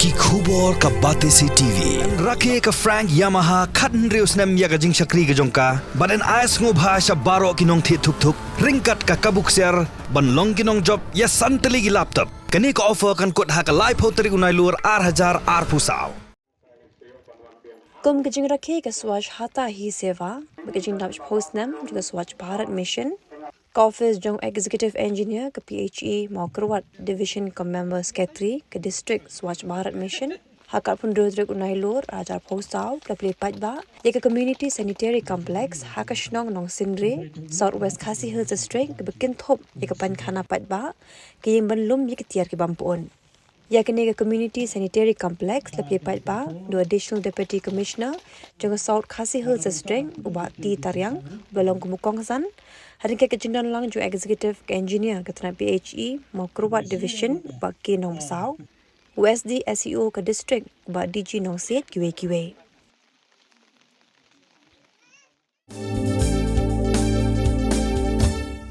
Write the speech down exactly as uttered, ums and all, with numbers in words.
Ki khubor ka Batesi T V. Rakhe ka Frank Yamaha khathynriew snem ïa ka jingshakri ka jong ka bad yn ai sngewbha sha baroh ki nongthied thuk thuk ryngkat ka kabu ksiar ban long ki nongjop ïa san tylli ki laptop. Kane ka offer kan kut ha ka laiphew tarik u Nailur ar hajar arphew saw. Kum ka jingrakhe ka Swachh Hata Hi Seva bad ka jingdap shiphew snem jong ka Swachh Bharat Mission, ka office jong Executive Engineer ka P H E Mawkyrwat Division ka Member Secretary ka District Swachh Bharat Mission ha ka arphew hynriew tarik u Nailur ar hajar arphew saw ka la plie paidbah ïa ka Community Sanitary Complex ha ka shnong Nongsynre, South West Khasi Hills District, kaba kynthup ïa ka painkhana paidbah, ka ïing ban lum ïa ki tiar ki bym pyut. Ïa kane ka Community Sanitary Complex la plie paidbah da u Additional Deputy Commissioner jong ka South Khasi Hills District, u Bah T Tariang, uba long kum u kongsan, ha ryngkat ka jingdon lang jong u Executive Engineer ka tnat P H E Mawkyrwat Division, u Bah K Nongbasaw, u S D S E O ka District, u Bah D G Nongsiej, kiwei kiwei.